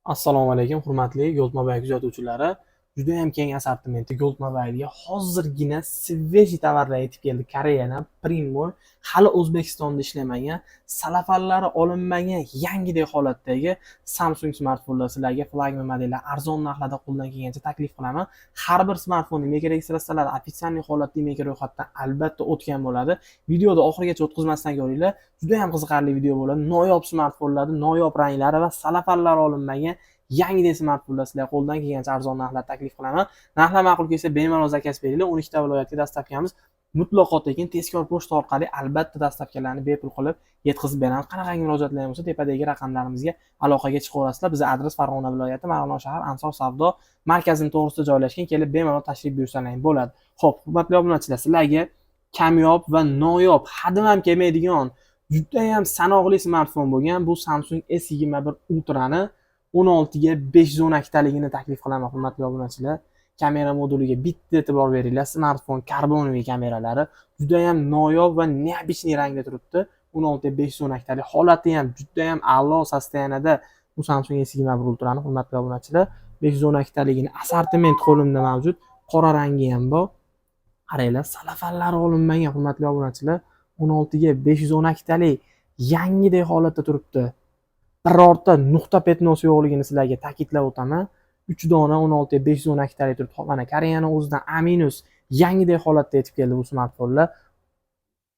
Assalomu alaykum, hurmatli Gold Mobile kuzatuvchilari. Judayam keng assortimenti Gold Mobile'ga hozirgina свежий tovarlar yetib keldi Koreyadan, прямой, hali O'zbekistonda ishlamagan, salafanlari olinmagan, yangidek holatdagi Samsung smartfonlar sizlarga flagman modellar arzon narxlarda qo'ldan kelgancha taklif qilaman. Har bir smartfonni IMEI registratsiyalari официальный holatda IMEI ro'yxatdan albatta o'tgan bo'ladi. Videoda oxirigacha o'tkazmasdan ko'ringlar. Judayam qiziqarli video bo'ladi. Noyob smartfonlarni noyob ranglari va salafanlari olinmagan yangidek smartfonlar sizlarga qo'ldan kelgancha arzon narxlarda taklif qilaman. Narxlar ma'qul kelsa, bemalol zakaz beringlar. 12 ta viloyatga доставка miz mutlaqo tekin. Tezkor pochta orqali albatta доставка larni bepul qilib yetkazib beramiz. Qanaqangi murojaatlar bo'lsa, tepadagi raqamlarimizga aloqaga chiqaverasizlar. Bizni adres: Farg'ona viloyati, Marg'ilon shahar, Ansor savdo markazini to'g'risida joylashgan. Kelib bemalol tashrif buyursalaring bo'ladi. Xo'p, hurmatli obunachilar, sizlarga kamyob va noyob, hadim ham kelmaydigan, judayam sanoqli smartfon bo'lgan bu Samsung S21 Ultrani 16 ga 512 taligini taklif qilaman, hurmatli obunachilar. Kamera moduliga bitta e'tibor beringlar. Smartfon карбоновый kameralari judayam noyob va необычный rangda turibdi. 16 ga 512 talik holati ham judayam a'lo состояние da bu Samsung S21 Ultrani, hurmatli obunachilar. 512 taligini assortiment qo'limda mavjud. Qora rangi ham bor. Qaranglar, salafanlari olinmagan, hurmatli obunachilar. 16 ga 512 talik yangidek holatda turibdi. Birorta nuqta пятно si yo'qligini sizlarga ta'kidlab o'taman. 3 dona 16 ga 512 talik turibdi. Mana, Koreyani o'zidan A minus yangidek holatda yetib keldi bu smartfonlar.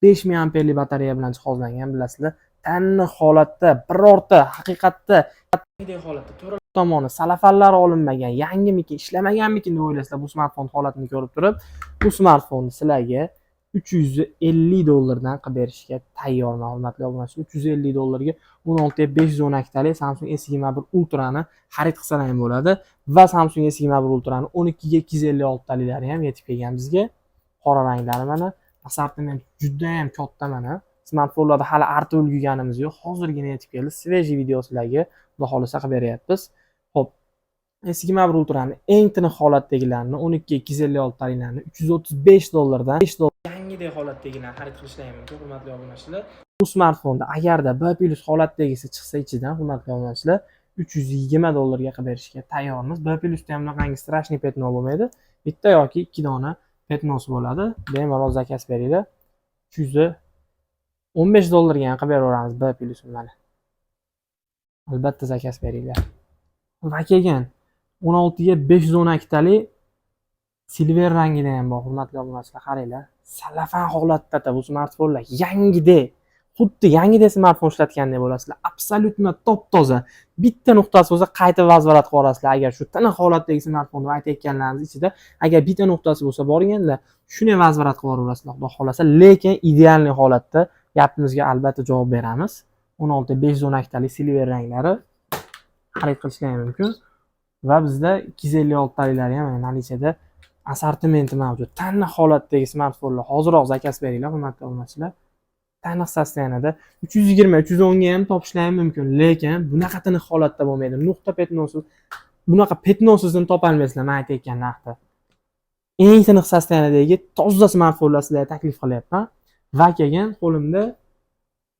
5000 amperli batareya bilan jihozlangan, bilasizlar. Tiniq holatda, birorta haqiqatda yangidek holatda, to'rt tomoni salafanlari olinmagan, yangimikin, ishlamaganmikin deb o'ylaysizlar bu smartfon holatini ko'rib turib. Bu smartfonni sizlarga 350 dollardan qilib berishga tayyorman, hurmatli obunachilar. 350 dollarga 16 ga 512 talik Samsung S21 Ultrani xarid qilsalar ham bo'ladi va Samsung S21 Ultrani 12 ga 256 taliklari ham yetib kelgan bizga. Qora ranglari mana. Assortiment judayam katta mana. Smartfonlarda hali artib ulgurganimiz yo'q. Hozirgina yetib keldi. Свежий video sizlarga, Xudo xohlasa, qilib beryapmiz. Xo'p, S21 Ultrani eng tiniq holatdagilarini 12 ga 256 taliklarni 335 dollardan 5 dollar yangidek holatdagilarni xarid qilishlari mumkin, hurmatli obunachilar. Bu smartfonda agarda B plus holatdagisi chiqsa ichidan, hurmatli obunachilar, 320 dollarga qilib berishga tayyormiz. B plusda ham bunaqangi страшный пятно bo'lmaydi. Bitta yoki ikki dona пятно si bo'ladi. Bemalol zakaz beringlar. 315 dollarga ham qilib beraveramiz B plusini mana. Albatta zakaz beringlar. Va keyin 16 ga 512 talik silver rangida ham bor, hurmatli obunachilar, qaranglar. Salafan holatda bu smartfonlar yangidek, xuddi yangidek smartfon ishlatgandek bo'lasizlar. Абсолютно top-toza. Bitta nuqtasi bo'lsa, qaytib возврат qilib yuborasizlar. Agar shu tiniq holatdagi smartfonni aytayotganlarimiz ichida agar bitta nuqtasi bo'lsa borganda, shuni ham возврат qilib yuboraverasizlar, Xudo xohlasa. Lekin идеальный holatda gapimizga albatta javob beramiz. 16 512 talik silver ranglari xarid qilishlar ham mumkin. Va bizda 256 taliklari ham mana наличие da assortimenti mavjud. Tiniq holatdagi smartfonlar hoziroq zakaz beringlar, hurmatli obunachilar. Tiniq состояние da 320, 310 ga ham topishlar ham mumkin, lekin bunaqa tiniq holatda bo'lmaydi. Nuqta пятно siz, bunaqa пятно sizini topolmaysizlar men aytayotgan narxda. Eng tiniq состояние dagi toza smartfonlar sizlarga taklif qilyapman. Va keyin qo'limda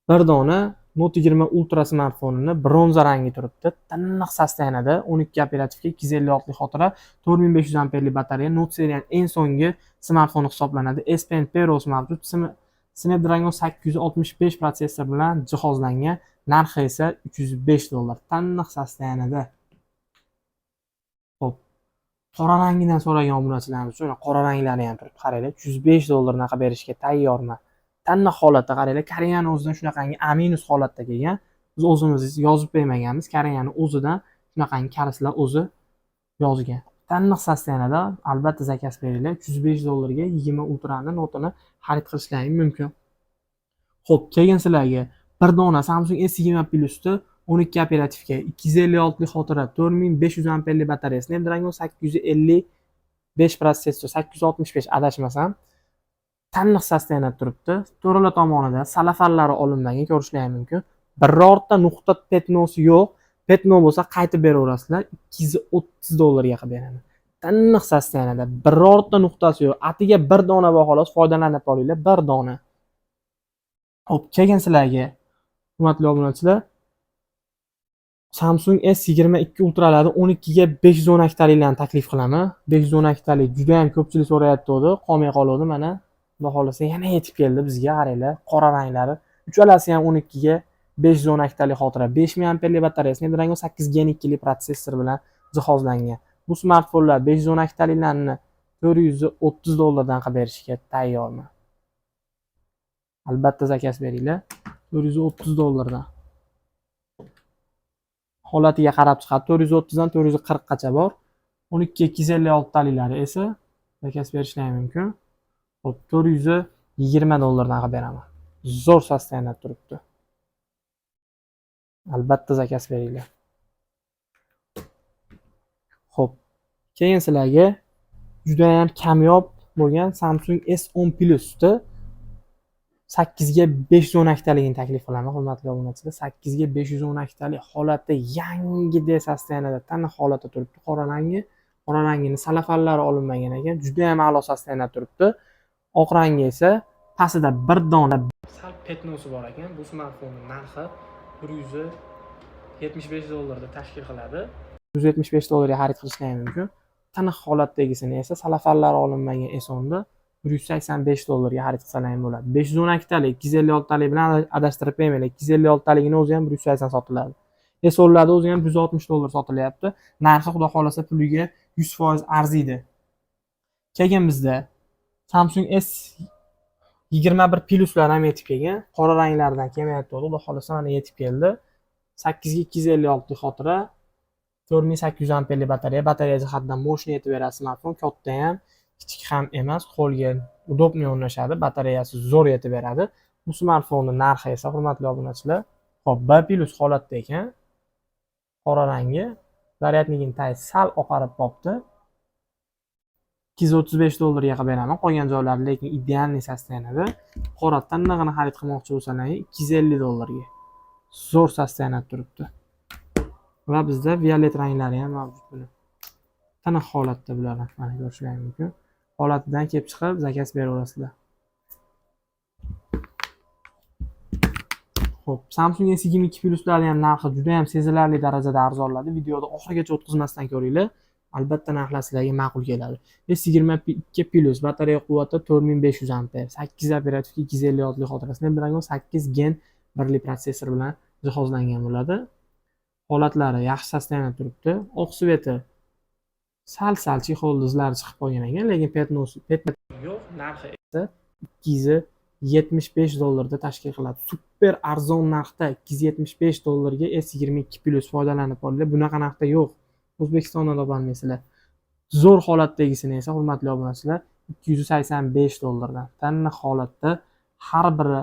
bir dona Note 20 Ultra smartfonini bronza rangi turibdi. Tiniq состояние da 12 оперативка, 256 xotira, 4500 amperli batareya, Note seriyaning eng so'nggi smartfoni hisoblanadi. S Pen Perosi mavjud. Snapdragon 865 protsessor bilan jihozlangan. Narxi esa 305 dollar. Tiniq состояние da. Xo'p. Qora rangidan so'ragan obunachilarimiz uchun qora ranglari ham turibdi. Qaranglar, 305 dollardan qilib berishga tayyorman. Tiniq holatda qaranglar, Koreyani o'zidan shunaqangi A minus holatda kelgan. Biz o'zimiz yozib bermaganmiz. Koreyani o'zidan shunaqangi koreyslar o'zi yozgan. Tiniq состояние da albatta zakaz beringlar. 305 dollarga 20 Ultrani Note'ini xarid qilishlaring mumkin. Xo'p, keyin sizlarga bir dona Samsung S20 Plus'ni 12 оперативка, 256 li xotira, 4500 amperli batareya, Snapdragon 855 protsessor, 865 adashmasam. Tiniq состояние turibdi. To'rala tomonida salafanlari olinmagan, ko'rishlari mumkin. Birorta nuqta пятно si yo'q. Пятно bo'lsa, qaytib beraverasizlar. 230 dollarga qilib beraman. Tiniq состояние da birorta nuqtasi yo'q. Atiga bir dona bor xolos, foydalanib qolinglar, bir dona. Xo'p, keyin sizlarga, hurmatli obunachilar, Samsung S22 Ultralarni 12 ga 512 taliklarni taklif qilaman. 512 talik juda ham ko'pchilik so'rayapti, qolmay qoluvdi mana. Xudo xohlasa yana yetib keldi bizga, qaranglar, qora ranglari. Uchalasi ham 12 ga 512 talik xotira, 5000 amperli batareyasi, Snapdragon 8 Gen 2 li protsessor bilan jihozlangan. Bu smartfonlar 512 taliklarni 430 dollardan qilib berishga tayyorman. Albatta заказ beringlar. 430 dollardan. Holatiga qarab chiqadi. 430 dan 440 gacha bor. 12 256 taliklari esa заказ berishlari mumkin. Xo'p, 420 dollardan qilib beraman. Zo'r состояние turibdi. Albatta заказ beringlar. Xo'p, keyin sizlarga juda ham kamyob bo'lgan Samsung S10 Plus'ni 8 ga 512 taligini taklif qilaman, hurmatli obunachilar. 8 ga 512 talik holatda yangidek состояние da, tana holatda turibdi. Qora rangi, qora rangini salafallari olinmagan ekan, juda ham a'lo состояние da turibdi. Oq rangi esa pastida bir dona sal пятно si bor ekan. Bu smartfonning narxi 175 dollarda tashkil qiladi. 175 dollarga xarid qilishlari mumkin. Tiniq holatdagisini esa salafallari olinmagan S10da 185 dollarga xarid qilsalar ham bo'ladi. 512 talik, 256 talik bilan adashtirib qo'ymanglar. 256 taligini o'zi ham 180 sotiladi. S10larda o'zi ham 160 dollar sotilyapti. Narxi xudo xohlasa puliga 100% arziydi. Keyin bizda Samsung S21 Pluslar ham yetib kelgan. Qora ranglardan kelmayapti, xudo xohlasa mana yetib keldi. 8 ga 256 xotira, 4800 amperli batareya, batareya jihatdan мощный yetib beradi smartfon, katta ham, kichik ham emas, qo'lga удобный o'rnashadi, batareyasi zo'r yetib beradi. Bu smartfonni narxi esa, hurmatli obunachilar, xo'p, B plus holatda ekan. Qora rangi, зарядник ini tagi sal oqarib qolibdi. 235 dollarga qilib beraman. Qolgan joylari lekin идеальный состояние da. Qora tannig'ini xarid qilmoqchi bo'lsalar 250 dollarga. Zo'r состояние da turibdi. Va bizda violet ranglari ham mavjud buni. Tiniq holatda bular, mana ko'rishlaring mumkin. Holatidan kelib chiqib заказ beraverasizlar. Xo'p, Samsung S22 Pluslarni ham narxi juda ham sezilarli darajada arzonladi. Videoni oxirigacha o'tkazmasdan ko'ringlar. Albatta narxlar sizlarga ma'qul keladi. S22 Plus batareya quvvati 4500 amper, 8 operativ 256 li xotira, Snapdragon 8 Gen 1 li protsessor bilan jihozlangan bo'ladi. Holatlari yaxshi состояние turibdi. Oq цвет i sal-sal чехол izlari chiqib qolgan ekan, lekin пятно si yo'q. Narxi esa 275 dollarda tashkil qiladi. Super arzon narxda 275 dollarga S22 Plus foydalanib olinglar. Bunaqa narxda yo'q. O'zbekistonda topolmaysizlar. Zo'r holatdagisini esa, hurmatli obunachilar, 285 dollardan. Tana holatda har biri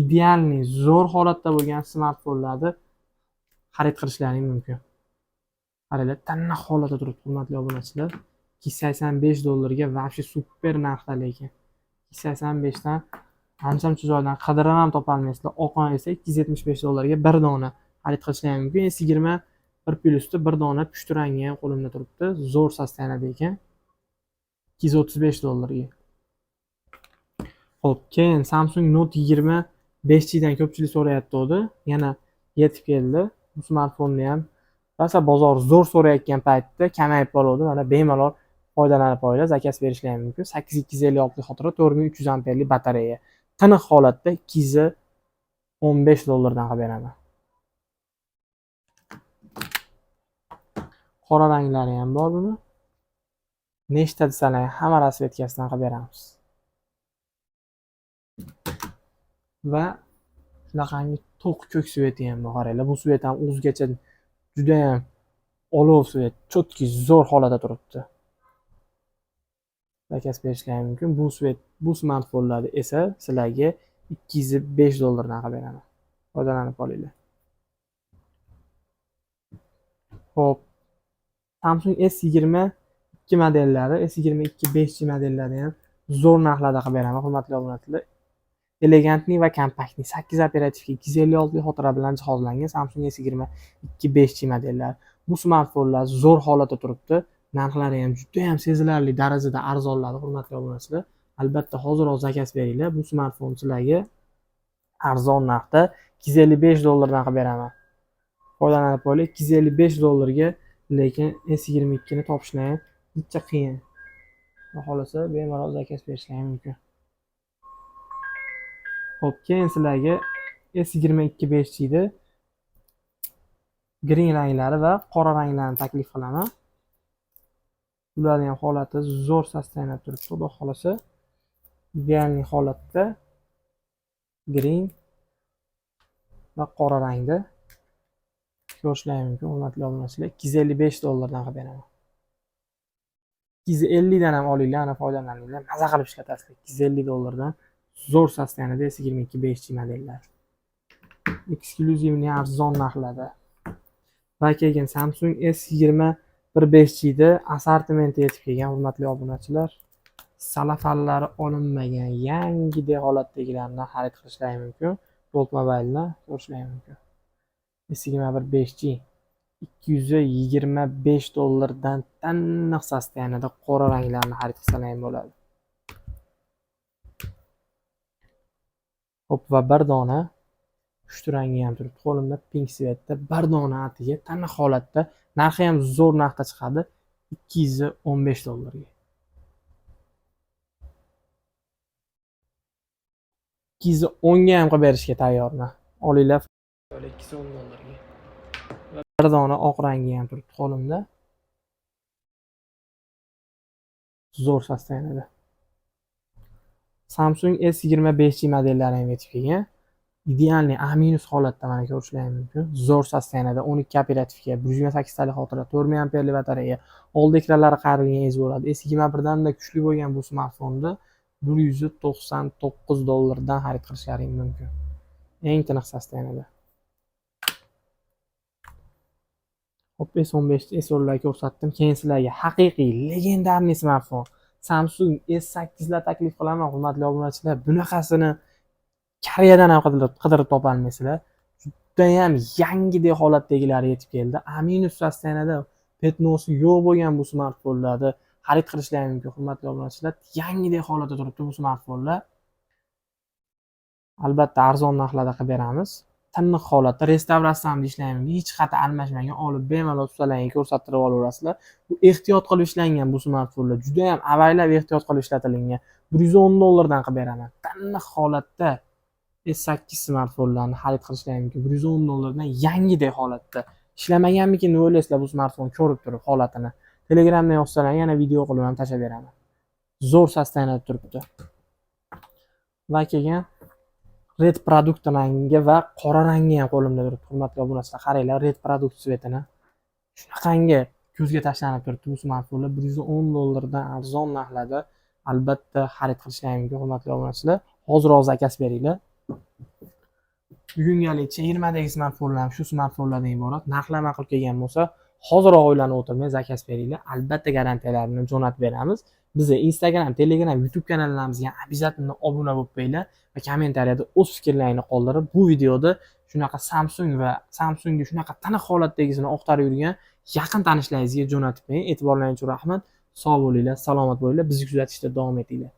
идеальный zo'r holatda bo'lgan smartfonlarni xarid qilishlaring mumkin. Qaranglar, tana holatda turibdi, hurmatli obunachilar. 285 dollarga вообще super narxda lekin. 285 dan ancha-muncha joydan qidirib ham topolmaysizlar. Oqon esa 275 dollarga bir dona xarid qilishlaring mumkin. S21 Plusda bir dona pushti rangi ham qo'limda turibdi. Zo'r состояние da ekan. 235 dollarga. Xo'p, keyin Samsung Note 20 5G dan ko'pchilik so'rayapti. Yana yetib keldi. Bu smartfonni ham rosa bozor zo'r so'rayotgan paytda kamayib qoluvdi. Mana bemalol foydalanib olinglar, заказ berishlari mumkin. 8256 xotira, 4300 amperli batareya. Tiniq holatda 215 dollardan qilib beraman. Qora ranglari ham bor buni. Nechta desalar hamma расцветка sidan qilib beramiz. Va shunaqangi to'q ko'k цвет i ham bor, qaranglar. Bu цвет ham o'zgacha juda ham olov цвет, чёткий zo'r holatda turibdi. Заказ berishlari mumkin. Bu цвет, bu smartfonlarni esa sizlarga 205 dollardan qilib beraman. Foydalanib olinglar. Xo'p, Samsung S22 modellari, S22 5G modellari ham zo'r narxlarda qilib beraman, hurmatli obunachilar. Elegantli va kompaktli 8 operativ 256 li xotira bilan jihozlangan Samsung S22 5G modellari. Bu smartfonlar zo'r holatda turibdi. Narxlari ham juda ham sezilarli darajada arzonladi, hurmatli obunachilar. Albatta hoziroq заказ beringlar. Bu smartfon sizlarga arzon narxda 255 dollardan qilib beraman. Foydalanib qo'yinglar. 255 dollarga, lekin S22 ni topishlar ham bitta qiyin. Xudo xohlasa bemalol zakaz berishlari mumkin. Xo'p, keyin sizlarga S22 5G ni green ranglari va qora ranglarini taklif qilaman. Ularning ham holati zo'r состояние turibdi, xudo xohlasa. Идеальный holatda green va qora rangda ko'rishlari mumkin, hurmatli obunachilar. 255 dollardan qilib beraman. 250 dan ham olinglar, ana foydalaninglar, maza qilib ishlatasizlar. 250 dollardan zo'r состояние da S22 5G modellar. Эксклюзивный arzon narxlarda. Va keyin Samsung S21 5G da assortimenti yetib kelgan, hurmatli obunachilar. Salafallari olinmagan, yangidek holatdagilarni xarid qilishlari mumkin. Gold Mobile'ni ko'rishlari mumkin. S21 5G 225 dollardan taniq состояние da qora ranglarni xarid qilsalar ham bo'ladi. Hop, va bir dona pushti rangi ham turibdi qo'limda, pink svetda bir dona atiga taniq holatda, narxi ham zo'r narxda chiqadi, 215 dollarga. 210 ga ham qilib berishga tayyorman. Olinglar 210 dollarga. Va bir dona oq rangi ham turibdi qo'limda. Zo'r состояние da. Samsung S25 G modellari ham yetib kelgan. Idealniy A- holatda mana ko'rishlaring mumkin. Zo'r состояние da 12 operativga, 128 talik xotira, 4 mAh batareya, oldi ekranlari qayrilgan ez bo'ladi. S21 dan da kuchli bo'lgan bu smartfonni 199 dollardan xarid qilishlaring mumkin. Eng tiniq состояние da. Hop, S15 S10 lar ko'rsatdim. Keyin sizlarga haqiqiy legendarniy smartfon Samsung S8 lar taklif qilaman, hurmatli obunachilar. Bunaqasini Koreyadan ham qidirib topa olmaysizlar. Judayam yangidek holatdagilari yetib keldi. A- состояние da petnosi yo'q bo'lgan bu smartfonlarni xarid qilishlari mumkin, hurmatli obunachilar. Yangidek holatda turibdi bu smartfonlar. Albatta arzon narxlarda qilib beramiz. Tiniq holatda restavratsiya ham ishlaymiz. Hech xato almashmagan, olib bemalol ustalarga ko'rsattirib olaverasizlar. Bu ehtiyot qilib ishlangan bu smartfonlar, juda ham avaylab ehtiyot qilib ishlatilgan. 110 dollardan qilib beraman. Tiniq holatda S8 smartfonlarni xarid qilishlari mumkin. 110 dollardan yangidek holatda. Ishlamaganmikin deb o'ylaysizlar bu smartfon ko'rib turib holatini. Telegramdan yozsalar yana video qilib ham tashlab beraman. Zo'r состояние turibdi. Va keyin red produkt rangi va qora rangi ham qo'limda turibdi, hurmatli obunachilar. Qaranglar red produkt svetini. Shunaqangi ko'zga tashlanib turibdi bu smartfonlar 110 dollardan arzon narxlarda albatta xarid qilishlari mumkin, hurmatli obunachilar. Hoziroq zakaz beringlar. Bugungi chegirmadagi smartfonlar ham shu smartfonlardan iborat. Narxlar ma'qul kelgan bo'lsa, hoziroq o'ylanib o'tirmay zakaz beringlar. Albatta garantiyalarini jo'natib beramiz. Bizni Instagram, Telegram, YouTube kanallarimizga обязательно obuna bo'lib qo'yinglar va kommentariyada o'z fikrlaringni qoldirib, bu videoda shunaqa Samsung va Samsungga shunaqa tiniq holatdagisini oqtarib yurgan yaqin tanishlaringizga jo'natib qo'ying. E'tiborlaringiz uchun rahmat. Sog' bo'linglar, salomat bo'linglar. Bizni kuzatishda davom etinglar.